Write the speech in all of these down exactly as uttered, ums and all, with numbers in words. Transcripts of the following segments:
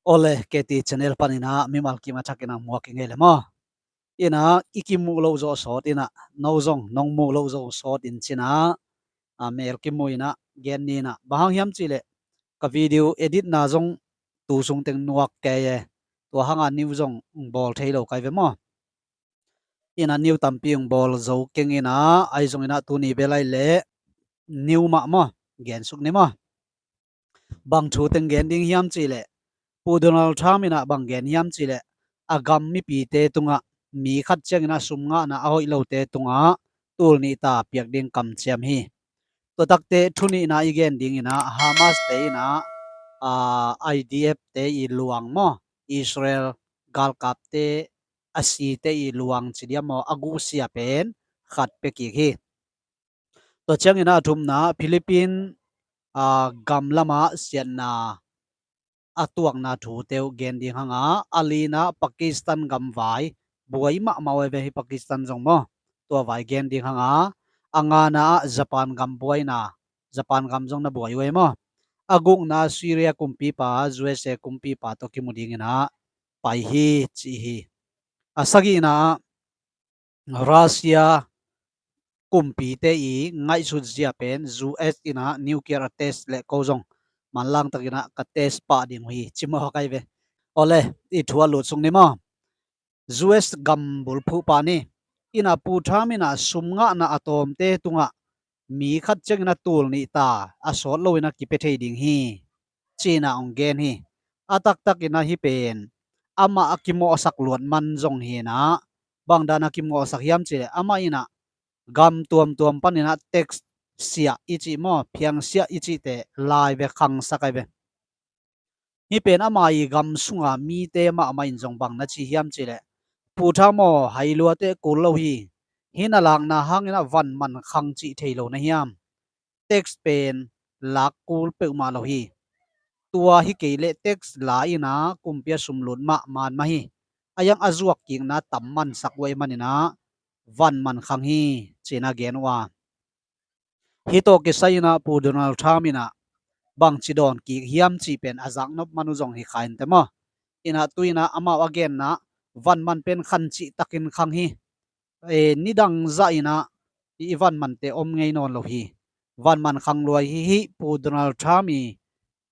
Ole, K T channel panin ah mimal kim a thakin ah muak i ngei le maw? Inah i kimuh loh zawh sawt inah no zong nong muh loh zawh sawt in cinah a mel kimuh inah gen ni inah, bang hang hiam cihleh ka video editna zong tu sung teng nuak kei e. Tua hangah new zong bawl thei lo kai ve maw? Inah new tampi hong bawl zo keng inah, ahi zong inah tuni bel ai leh new mah maw, gen suk ni maw? Bang thu teng gen ding hiam cihleh, Pu Donald Trump inah bang gen hiam cihleh, a gam mipite tungah mi khat ciangin a sum ngahna a hoih lote tungah tul nih ta piak ding kamciam hi. Tua takte thu nihna i gen ding inah, Hamas te inah, aa, I D F te i luang maw, Israel galkapte a site i luang ci diam maw, a guhsia pen khat pia kik hi. Tua ciangin a thumna Philippine, aa, gam lamah siatna a tuakna thute uh gen ding hanga, a lina Pakistan gam vai buai mahmah uh a ve hi, Pakistan zong maw, tua vai gen ding hanga, a ngana ah Japan gam buaina, Japan gam zong na buai uh a maw? A gukna Syria kumpipa, U S A kumpipa tawh kimu ding inah pai hi ci hi. A sagihna ah Russia kumpite i ngaihsut zia pen U S inah nuclear a test leh ko zong manlang takinah ka test pah ding uh hi ci maw kai ve. Ole, i thu a lut sung ni maw? U S gam bulphuh pah ni. Inah Pu Trump inah sum ngahna a tawmte tungah mi khat ciangin a tul nih ta a sawt lo inah kipia thei ding hi cinah hong gen hi. A taktak inah hih pen amah a kimawhsak luat man zong hi inah, bang dan a kimawhsak hiam cihleh, amah inah gam tuamtuam paninah tax siah i cih maw, phiang siah i cihte lai ve, khangsak ai ve. Hih pen ama i gam sunga mite mahmah in zong bang na ci hiam cihleh, Pu Trump aw, hai luate kul lo hi. Hih na lakna hangin a van man khang cih thei lo na hiam? Tax pen lak kul peuhmah lo hi. Tua hi kei leh tax la inah kumpi a sum lut mahmah mah hi. A yang a zuak kikna tam mansak uh ahih maninah van man khang hi cinah gen uh a. Hih tawh kisai inah Pu Donald Trump inah bangci dawn kik hiam cih pen a zaknop man uh zong hi kha inteh maw? Inah tu inah amau a genna van man pen khan cih takin khang hi. E, nidang zah inah i van mante om ngei nawn lo hi. Van man khang luai hi. Hih Pu Donald Trump i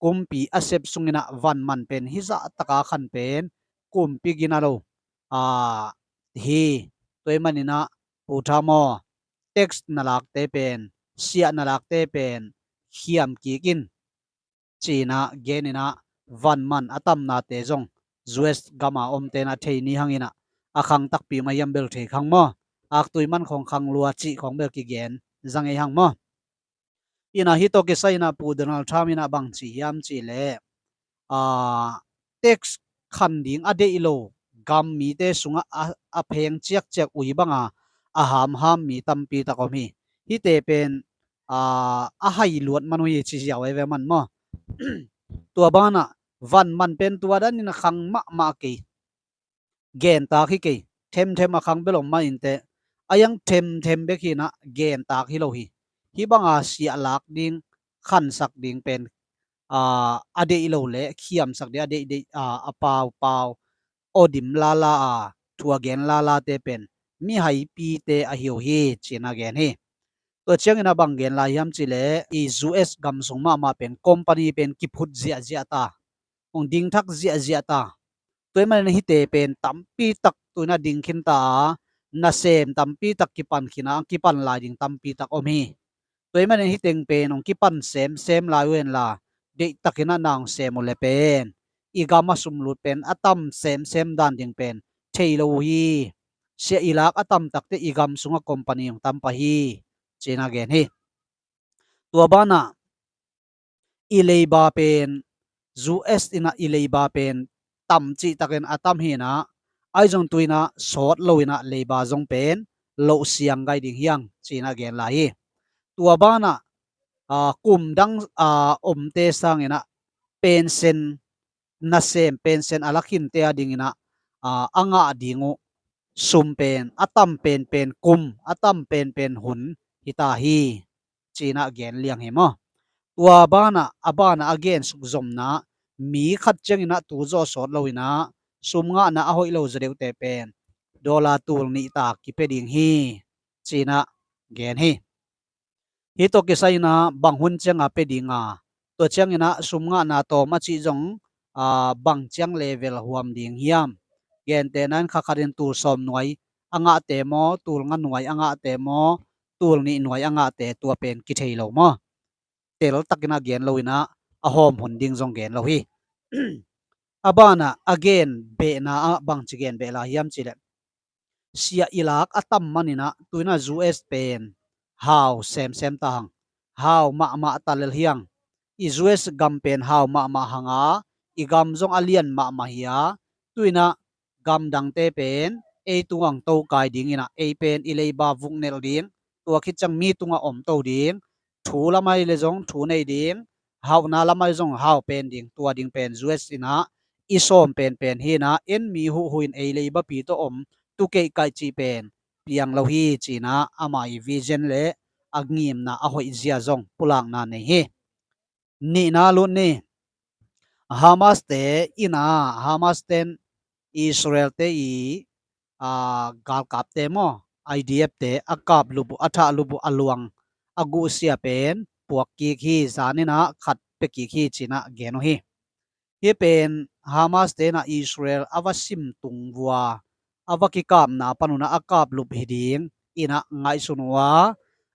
kumpi a sep sung inah van man pen hih zah taka khan pen kumpi gina lo, a, hi. Tua ahih maninah Pu Trump aw, tax na lakte pen, siah na lakte pen khiam kik in cinah gen inah, van man a tamnate zong U S gama omte na thei ni hang inah, a khang takpi mah hiam bel thei khang maw? Aktui man khawng khang lua cih khawng bel kigen zang ei hang maw? Inah hih tawh kisai inah Pu Donald Trump inah bang ci hiam cihleh, a, tax khan ding a deih lo gam mite sungah a, a pheng ciakciak ui banga a hamham mi tampi tak om hi. Hihte pen, a, a hai luat man uh hi ci ziau ei ve man maw? Tua banah van man pen tua danin a khang mahmah kei. Gentak hi kei. Themthem a khang bel om mah inteh. A yang themthem bek hi inah gentak hi lo hi. Hih banga siah lak ding, khansak ding pen, a, a deih lo le khiamsak ding a deihdeih, a, a paupau, aw dim lala a, thu a gen lalate pen mihaipite ahi uh hi cinah gen hi. Tua ciangin a bang gen lai hiam cihleh, i U S gam sung mahmah pen company pen kiphut ziahziah ta, hong dingthak ziahziah ta. Tua ahih manin hihte pen tampi tak tu inah ding khin ta a, nasem tampi tak kipan khin a, kipan lai ding tampi tak om hi. Tua ahih manin hih teng pen hong kipan semsem lai uh henla, deihtakin a na hong sem uh le pen i gam a sum lut pen a tam semsem dan ding pen thei lo uh hi. Siah i lak a tam takte i gam sungah company hong tam pah hi cinah gen hi. Tua banah i leiba pen, U S inah i leiba pen tam cihtakin a tam hi inah, ahi zong tu inah sawt lo inah leiba zong pen loh siang gai ding hi hang cinah gen lai hi. Tua banah, a, kum dang, a, omte sang inah pension nasem, pension a la khinte a ding inah, a, a ngah ding uh sum pen a tam penpen kum, a tam penpen hun hi ta hi cinah gen liang hi maw? Tua banah, a banah a gen suk zomna mi khat ciangin ah tu zawh sawt lo in ah sum ngahna a hoih lo zaw deuhte pen dollar tul nih ta kipia ding hi, ci-in ah gen hi. Hih tawh kisai in ah bang hun ciang a pia ding a, tua ciangin ah sum ngahna tawm a cih zong, aa, bang ciang level huam ding hiam? Gentehna in kha khat in tul sawm nuai a ngahte maw, tul nga nuai a ngahte maw, tul nih nuai a ngahte, tua pen kithei lo maw? Tel takin ah gen lo in ah a hawm hun ding zong gen lo hi. A banah a gen behna ah bangci gen beh lai hiam cih leh, siah i lak a tam manin ah tu-in ah U S pen hau semsem ta hang, hau mahmah ta lel hi hang. I U S gam pen hau mahmah hang a, i gam zong a lian mahmah hi a, tu-in ah gamdangte pen ei tungah hong tokai dingin ah, ei pen i leiba vuknelh ding, tua khit ciang mi tungah om to ding, thu lamah le zong thu nei ding, hauhna lamah le zong hau pen ding, tua ding pen U S in ah i sawm penpen hi in ah, en mi huhhu in ei leibapi tawh om tu keikaih cih pen piang lo hi, ci-in ah ama i vision le a ngimna a hoih zia zong pulakna nei hi. Nihna lut ni. Hamas te in ah, Hamas ten Israel te i, aa, galkapte maw, I D F te a kap lup uh, a thah lup uh a luang a guhsia pen puak kik hi, zan in ah khat pia kik hi, ci-in ah gen uh hi. Hih pen Hamas te in ah Israel a va sim tung vua, a va kikapna pan un ah a kap lup hi ding in ah ngaihsun uh a,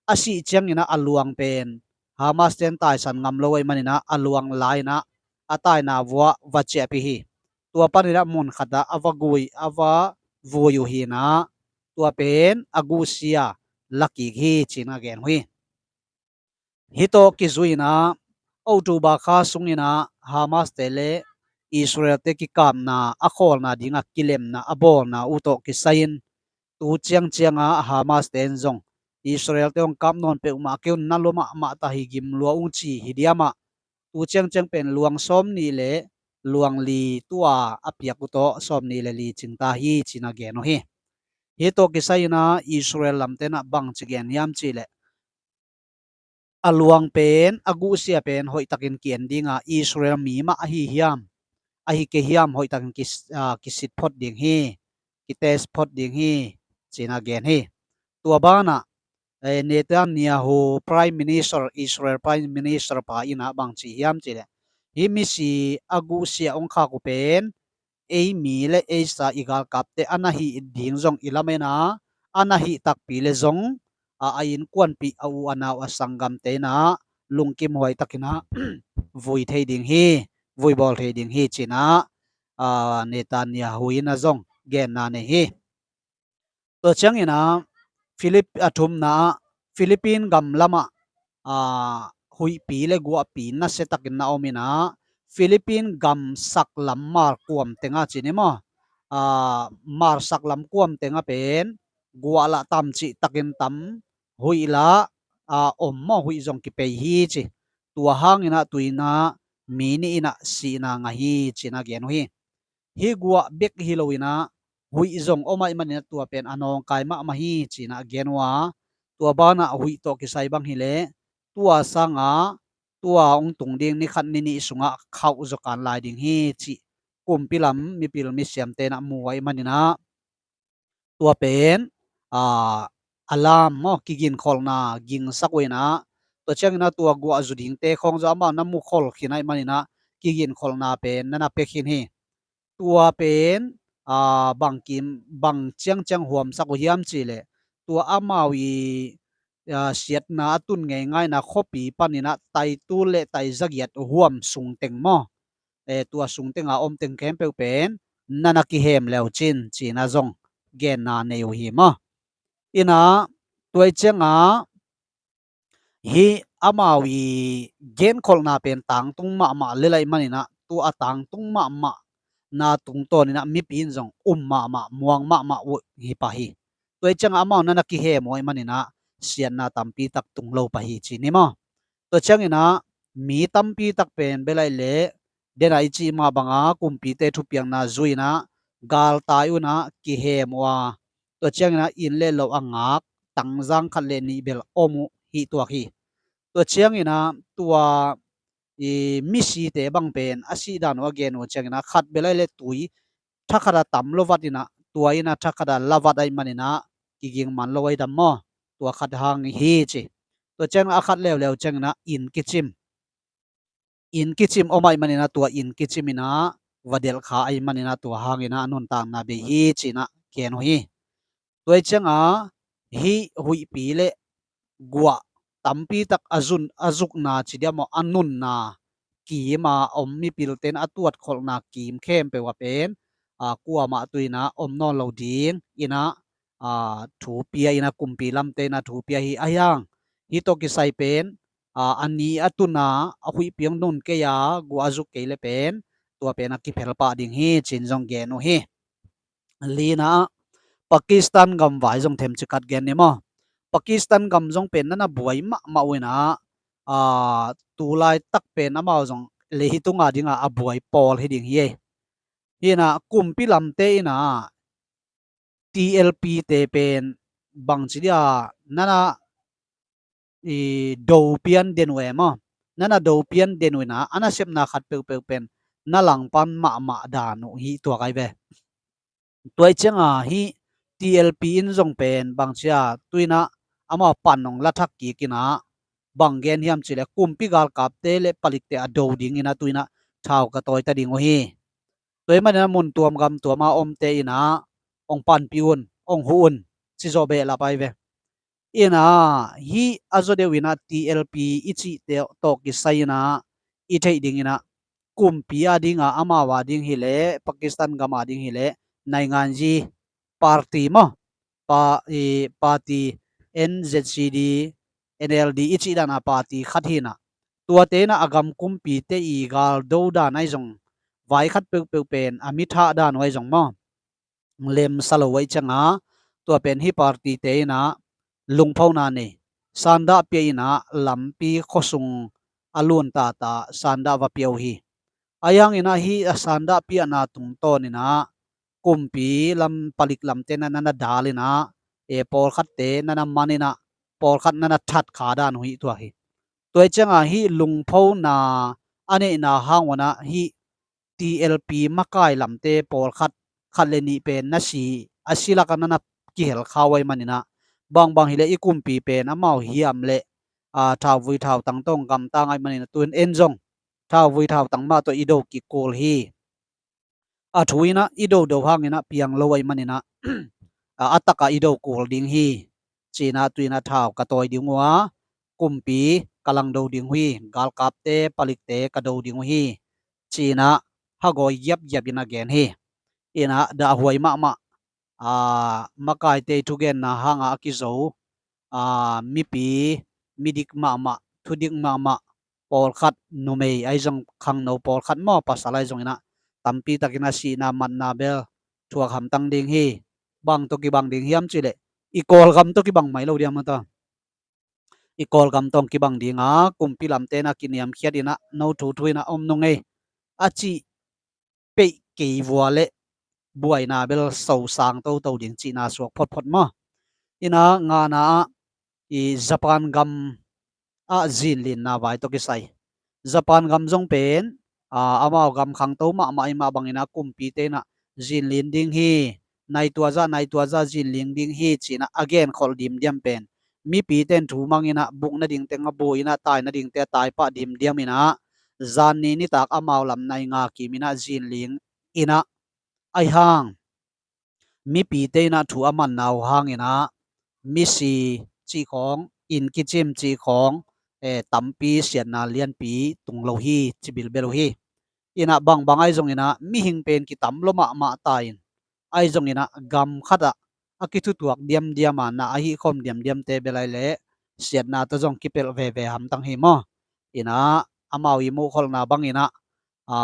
a sih ciangin ah a luang pen Hamas ten taisan ngam lo ahih manin ah a luang la-in ah a taina vua va ciahpih hi. Tua panin ah mun khat ah a va gui, a va vui uh hi in ah, tua pen a guhsia la kik hi, ci-in ah gen uh hi. Hih tawh kizui in ah October kha sungin ah Hamas te le Israel te kikapna a khawlna dingah kilemna a bawlna uh tawh kisai-in, tu ciangciang ah Hamas te in zong Israel te hong kap nawn peuhmah kei un, na lua mahmah ta hi, gim lua ung ci hi diam ah, tu ciangciang pen luang sawm nih le luang li tua a piak uh tawh sawm nih le li cing ta hi, ci-in ah gen uh hi. Hih tawh kisai-in ah Israel lamte in ah bangci gen hiam cih leh, a luang pen, a guhsia pen hoihtakin ki-en ding a, Israel mi mah ahi hiam, ahi kei hiam hoihtakin ki, aa, kisit phot ding hi, kitest phot ding hi, ci-in ah gen hi. Tua banah, eh, Netanyahu Prime Minister, Israel Prime Minister pa in ah bangci hiam cih leh, hih misi a guhsia hong khak uh pen ei mi le ei sa, i galkapte a na hih ding zong i lamen a, a na hih takpi le zong, a, a innkuanpih, a u a nau, a sanggamte in ah lungkim huaitakin ah vui thei ding hi, vui bawl thei ding hi, ci-in ah, a, Netanyahu in ah zong genna nei hi. Tua ciangin ah Philip-, a thumna ah Philippine gam lamah, aa, huihpi le guahpi nasiatakin na om in ah, Philippine gam saklam mar kuam tengah ci ni maw, aa, mar saklam kuam tengah pen guah lah tam cihtakin tam, huih lah, aa, om maw, huih zong kipei hi ci. Tua hangin ah tu-in ah mi nih in ah sihna ngah hi, ci-in ah gen uh hi. Hih guah bek hi lo in ah huih zong om ahih manin ah tua pen a nawngkai mahmah hi, ci-in ah gen uh a, tua banah huih tawh kisai bang hi leh tua sangah tua hong tung ding ni khat ni nih sungah khauh zaw kan lai ding hi, cih kumpi lam mipil misiamte in ah mu ahih manin ah tua pen, aa, alarm maw, kiginkholhna gingsak uh in ah, tua ciangin ah tua guah zu dingte khawng zong amau na mu khol khin ahih manin ah kiginkholhna pen na na pia khin hi. Tua pen, aa, bangkim, bang ciangciang huamsak uh hiam cih leh, tua amau i, aa, siatna a tun ngeingaina khuapi panin ah taitul le taizagiat huam sungteng maw, eh, tua sungteng a om teng khempeuh pen na na kihem le uh cin, ci-in ah zong genna nei uh hi maw. In ah tua i ciangah hih amau i genkholhna pen tangtung mahmah lel ahih manin ah, tua a tangtung mahmahna tungtawnin ah mipi in zong um mahmah, muang mahmah uh hi pah hi. Tua i ciangah amau na na kihem uh ahih manin ah siatna tampi tak tung lo pah hi, ci ni maw. Tua ciangin ah mi tampi tak pen bel ahih leh, den a i cih mah bangah kumpite thupiakna zui-in ah galtai un ah kihem uh a, tua ciangin ah inn le lo a ngak tangzang khat le nih bel om uh hi tuak hi. Tua ciangin ah tua i misite bang pen a sih dan uh a gen uh ciangin ah khat bel ai le tui thakhat a tam lo vat in ah tua in ah thakhat a la vat ai manin ah kiging man lo ai dam maw? Tua khat hang hi ci. Tua ciangin a khat leuleu ciangin ah inn kicim, inn kicim om ai manin ah tua inn kicim in ah va delh kha ai manin ah tua hangin ah a nuntakna bei hi ci-in ah gen uh hi. Tua hi ciangin ah hih huihpi le guah tampi tak a zun a zukna ci dia maw, a nunna kim a om mipilte in a tuatkholhna kim khempeuh ah pen a kuamah tu in ah om nawn lo ding in ah a thu pia in ah kumpi lamte in ah thu pia hi. Ahi hang hih tawh kisai pen a ni a tun a huihpi hong nun kei a guah a zuk kei le pen tua pen a kiphel pah ding hi ci-in zong gen uh hi. Lina ah Pakistan gam vai zong themcik khat gen ni maw? Pakistan gam zong pen na na buai mahmah uh in ah a tulai tak pen amau zong leitung a ding a a buai pawl hi ding hi. Hi in ah kumpi lamte in ah TLP te pen bangci dia na na i do pian den uh e maw? Na na do pian den uh in ah a nasepna khat peuhpeuh pen na langpan mahmah dan uh hi tuak ai ve. Tua hi ciangin ah hih TLP in zong pen bangci a tu in ah amau pan hong la thak kik in ah bang gen hiam ci le kumpi galkapte le palikte a do ding in ah tu in ah thau ka tawi ta ding uh hi. Tua hi manin ah mun tuam gam tuam a omte in ah hong panpih un, hong huh un ci zawh behlap ai ve. In ah hih a zaw deuh in ah TLP i cihte tawh kisai in ah i theih ding in ah kumpi a ding a amau a ding hi leh Pakistan gam a ding hi leh nainganzi party maw, pa, i, party NZCD, NLD i cih dan a party khat hi in ah tuate in ah a gam kumpite i gal do dan ai zong vai khat peuhpeuh pen a mi thah dan uh ai zong maw lemsa lo uh ai ciangin ah tua pen hih party te in ah lungphona nei sandah pia in ah lampi khuasung a luntata sandah va pia uh hi. Ahi hangin ah hih a sandah piahna tungtawn in ah kumpi lam palik lamte na na dal in ah e pawlkhatte na na man in ah pawlkhat na na that kha dan uh hi tuak hi. Tua hi ciangin ah hih lungphona a neihna hang un ah hih TLP makai lamte pawlkhat khat le nih pen na si a si lak a na na kihel kha uh ai manin ah bangbang hi leh i kumpi pen amau hiam le a thauvui thautang tawh gamta ngai manin ah tu in en zong thauvui thautang mah tawh i do kik kul hi. A thu in ah i do do hangin ah piang lo ai manin ah a, a tak a i do kul ding hi. Ci in ah tu in ah thau ka tawi ding uh a kumpi ka langdo ding uh hi. Galkapte palikte ka do ding uh hi. Ci in ah hagawi giapgiap in ah gen hi. In ah dahhuai mahmah a, makaite i thugenna hang a a kizo a, mipi midik mahmah, thudik mahmah pawlkhat, numei ai zong khangno pawlkhat maw, pasal ai zong in ah tampi tak in ah sihna matna bel thuak hamtang ding hi. Bang tawh kibang ding hiam ci leh i Kawlgam tawh kibang mai lo diam maw ta? I Kawlgam tawh kibang ding a kumpi lamte in ah kiniamkhiat in ah no thu thu in ah om nung ei a cih peih kei vua le buaina bel sosang toto ding cihna suak photphot maw? In ah ngana ah i Japan gam ah zinlinna vai tawh kisai. Japan gam zong pen a, amau gam khangto mahmah i mah bangin ah kumpite in ah zinlin ding hi. Nai tua zah, nai tua zah zinlin ding hi ci in ah a genkholh dimdiam pen mipite in thu mang in ah buk nading teng a bu in ah tai nadingte a tai pah dimdiam in ah zanni nitak amau lam nai nga kim in ah zinlin in ah ahi hang mipite in ah thu a manna uh hangin ah misi cih khawng, inn kicim cih khawng, eh, tampi siatna lianpi tung lo hi ci bilbel uh hi. In ah bangbang ai zongin ah mihing pen kitam lo mahmah ta in ai zongin ah gam khat ah a kithutuak diamdiam a na a hih khawm diamdiamte bel ai leh siatna tawh zong kipelh veve hamtang hi maw? In ah amau i muhkholhna bangin ah a,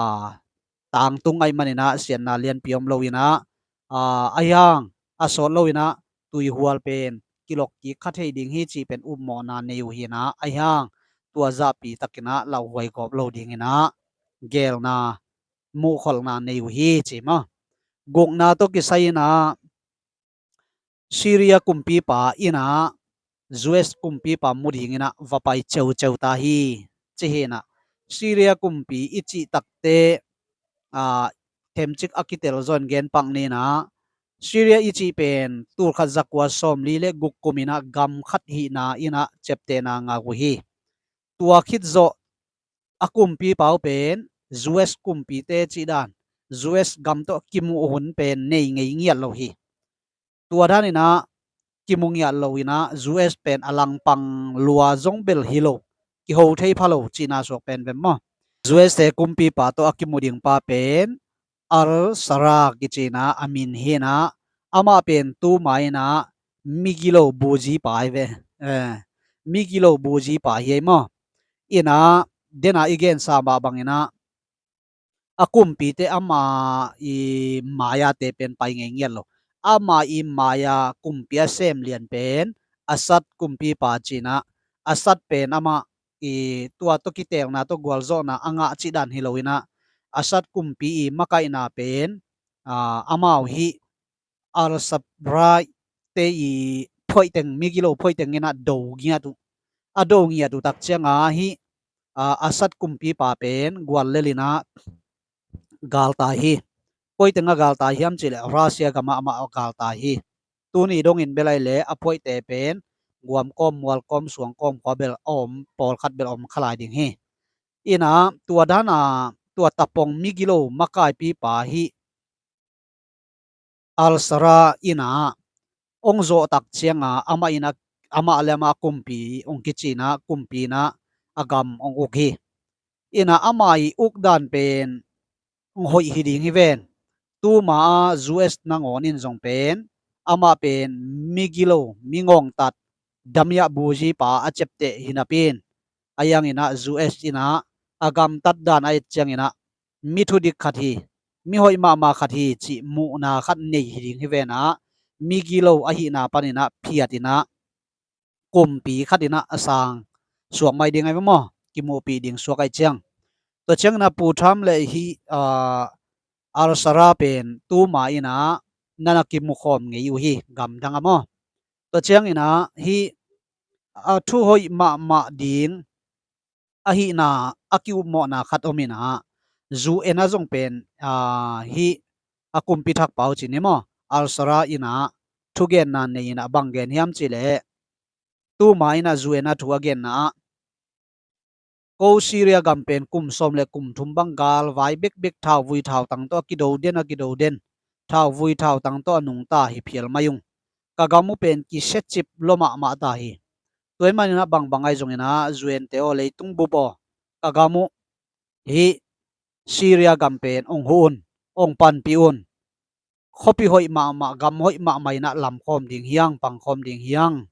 tangtung ai manin ah siatna lianpi om lo in ah a, ahi hang a sawt lo in ah tuihual pen kilok kik kha thei ding hi cih pen upmawhna nei uh hi in ah ahi hang tua zahpi takin ah lauhuai gawp lo dingin ah gelna muhkholhna nei uh hi ci maw? Gukna tawh kisai in ah Syria kumpipa in ah U S kumpipa mu dingin ah va pai ceuceu ta hi ci hi in ah Syria kumpi i cih takte, aa, themcik a kitel zaw in gen pak ni in ah, Syria i cih pen tulkhat zakua sawmli le guk kum in ah gam khat hihna in ah ciaptehna ngak uh hi. Tua khit zawh a kumpipa uh pen U S kumpite cih dan, U S gam tawh kimuh hun pen nei ngei ngiat lo hi. Tua dan in ah kimu ngiat lo in ah U S pen a langpang lua zong bel hi lo, kiho thei pha lo cihna suak pen vem maw? U S te kumpipa tawh a kimu dingpa pen Al Sara kici in ah a min hi in ah, amah pen tuma in ah migilo buzipa hi ve. Eh, migilo buzipa hi ei maw? In ah, den a i gensa mah bang in ah, a kumpite ama i mai-ate pen pai ngei ngiat lo. Ama i mai-a kumpi a sem lian pen Assad kumpipa ci in ah, Assad pen amah i tua tawh kiteelna tawh gualzawhna a ngah cih dan hi lo in ah, Assad kumpi i makaihna pen, aa, amau hih Al Sabra te i phoihteng, migilo phoihteng in ah do ngiat uh. A do ngiat uh tak ciang a hih, aa, Assad kumpipa pen guallel in ah galtai hi. Phoihteng a galtai hiam cih leh Russia gam ah amah a galtai hi. Tuni dongin bel ahih leh a phoihte pen guam kawm, mual kawm, suang kawm khua bel a om, pawlkhat bel a om kha lai ding hi. In ah, tua dan a, tua tapong migilo makaipipa hih Al Sara in ah hong zawh tak ciang a, amah in ah, amah le amah kumpi hong kici in ah, kumpi in ah a gam hong uk hi. In ah ama i uk dan pen hong hoih hi ding hi ven. Tuma a U S nangawn in zong pen, amah pen migilo, mingawngtat, damiah buzipa a ciapteh hi napi in, a yang in ah U S in ah a gamtat dan a et ciang in ah mi thudik khat hi, mi hoih mahmah khat hi cih muhna khat nei hi ding hi ven ah, migilo ahihna pan in ah phiat in ah kumpi khat in ah a sang suak mai ding ahi ve maw? Kimuhpih ding suak ahih ciang. Tua ciang in ah Pu Trump le hih, aa, Al Sara pen tuma in ah na na kimukhawm ngei uh hi, gamdang ah maw? Tua ciang in ah hih, aa, thu hoih mahmah ding ahihna a ki-upmawhna khat om in ah, U N ah zong pen, aa, hih a kumpi thakpa uh ci ni maw, Al Sara in ah thugenna nei in ah bang gen hiam cih leh, tuma in ah U N ah thu a genna ah, ko Syria gam pen kum sawm le kum thum bang galvai bekbek, thauvui thautang tawh a kido den, a kido den, thauvui thautang tawh a nungta hi phial mai ung. Ka gam uh pen kisiacip lua mahmah ta hi. Tua ahih manin ah bangbang ahi zongin ah U N te aw, leitung bup aw, ka gam uh hih Syria gam pen hong huh un, hong panpih un. Khuapi hoih mahmah, gam hoih mahmah in ah lamkhawm ding hi hang, pangkhawm ding hi hang,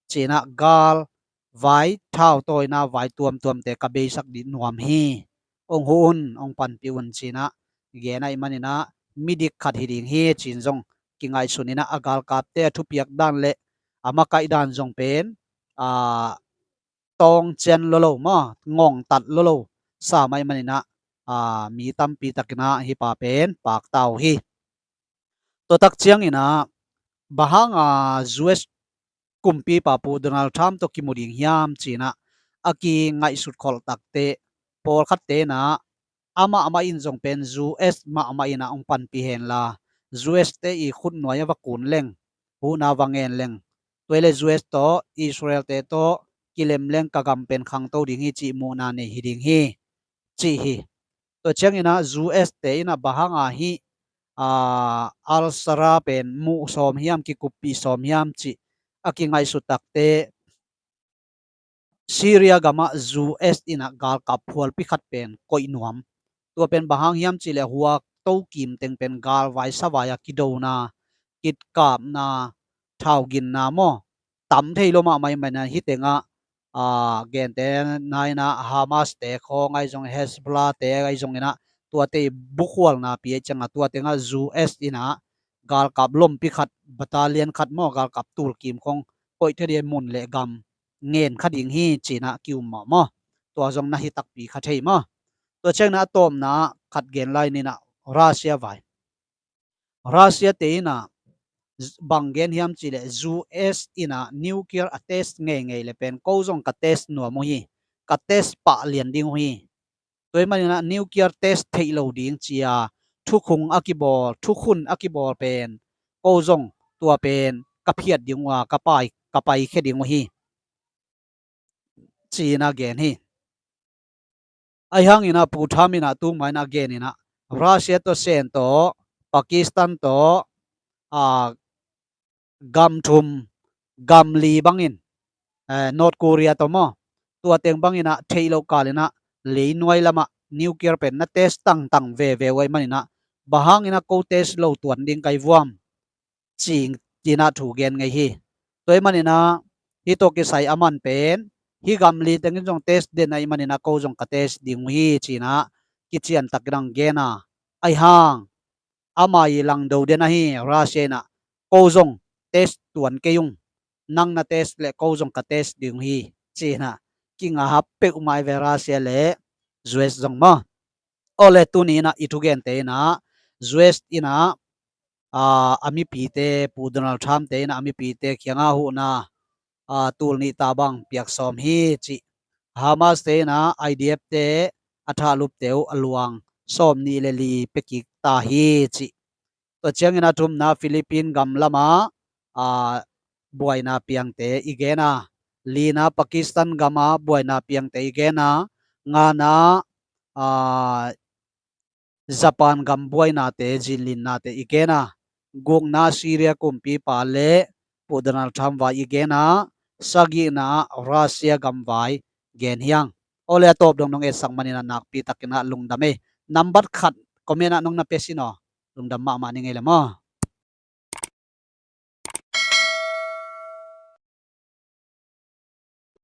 ci in ah galvai, thautawina vai tuamtuamte ka beisak dih nuam hi. Hong huh un, hong panpih un ci in ah gen ahih manin ah midik khat hi ding hi ci-in zong kingaihsun in ah, a galkapte a thupiak dan le a makaih dan zong pen, aa, tawngcian lua lo maw, ngongtat lua lo sa mah ahih manin ah, aa, mi tampi tak in ah hih pa pen pakta uh hi. Tua tak ciang in ah, bang hang a U S kumpipa Pu Donald Trump tawh kimu ding hiam ci in ah a kingaihsut kholh takte, pawlkhatte in ah, amah amah in zong pen U S mahmah in ah hong panpih hen la, U S te i khutnuai ah va kun leng, huhna va ngen leng, tua hi leh U S tawh, Israel te tawh kilem leng ka gam pen khangto ding hi cih muhna nei hi ding hi, ci hi. Tua ciang in ah U S te in ah bang hang a hih, aa, Al Sara pen muh sawm hiam, kikuppih sawm hiam cih a kingaihsut takte, Syria gam ah U S in ah galkap phualpi khat pen koih nuam. Tua pen bang hang hiam cih leh huak tokim teng pen galvai savai a kidona, kitkapna, thauginna maw, tam thei lua mahmah ahih manin ah hih teng ah, aa, gentehna in ah Hamas te khawng ahi zong, Hezbollah te ahi zongin ah, tuate i bukhualnapi ahih ciang ah, tua teng ah U S in ah galkap lompi khat, battalion khat maw, galkap tulkim khawng koih thei ding mun le gam ngen kha ding hi ci in ah ki-um mah maw. Tua zong na hi takpi kha thei maw. Tua ciang in ah a tawpna ah khat gen lai ni in ah, Russia vai. Russia te in ah bang gen hiam cih leh, U S in ah nuclear a test ngeingei leh pen ko zong ka test nuam uh hi, ka test pah lian ding uh hi, Tua ahih maninah nuclear test theih lo ding ci-a thukhun a kibawl, thukhun a kibawl pen ko zong tua pen ka phiat ding uh a, ka pai, ka paikhia ding uh hi, ci-in a gen hi. Ahi hanginah Pu Trump inah tu ma inah a gen inah Russia tawh Sen tawh, Pakistan tawh, a, gam thum, gam li bangin, eh, North Korea tawh maw, tua teng banginah theih loh kalinah leinuai lamah nuclear pen na test tangtang veve uh ahih maninah, bang hanginah ko test lo tuan ding ka hi vuam, ci-in ah thu gen ngei hi. Tua ahih maninah hih tawh kisai a man pen hih gam li tengin zong test den ahih maninah ko zong ka test ding uh hi, ci-in ah kician takin ang gen a. Ahi hang ama i langdo den ahi Russia inah ko zong test tuan kei ung, nang na test leh ko zong ka test ding uh hi, ci-in ah kinga hap peuhmah hi ve Russia le U S zong maw. Awle tuni inah i thugente inah U S inah, a, a mipite, Pu Donald Trump te inah a mipite kiangah huhna, a, tul nih ta bang piak sawm hi cih. Hamas te inah I D F te a thahlupte uh a luang sawm nih le li pia kik ta hi cih. Tua ciangin a thumna Philippine gam lamah, a, buaina piangte i gen a, lina Pakistan gama buaina piangte i gen a, ngana, a, Japan gam buainate, zinlinnate i gen a, gukna Syria kumpipa le Pu Donald Trump vai i gen a, sagihna Russia gam vai gen hi ang. Awle a tawp dong nong etsak maninah nakpi takinah lungdam ei. Nambat khat comment ah nong na pia sin aw. Lungdam mahmah ni ngei le maw.